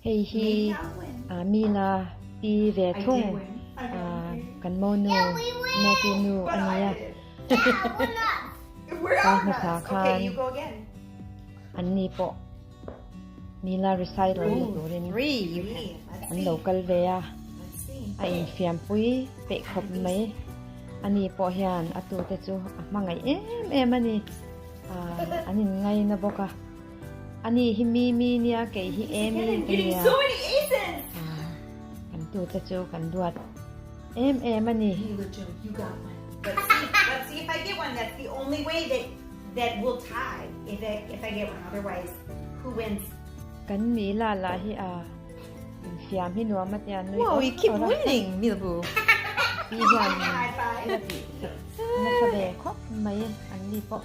Hei hi Mila pi ve thung kan monu Maggie nu a nia. Kar hmasa khan an ni pawh Mila recital na turin an lo kal ve a, a infiampui peih khawp mai. Ani pawh hian a tute chu a hmangaih em em a ni. An inngaina bawk a. Ani hi Mimi nia kei hi Amy ka nia. Kan tute chu kan duat em em a ni. Kan Mila lah hi a infiam hi nuam a tia nui awr awr a. Pi hian thil a tih sak nasa ve khawp mai an ni pawh.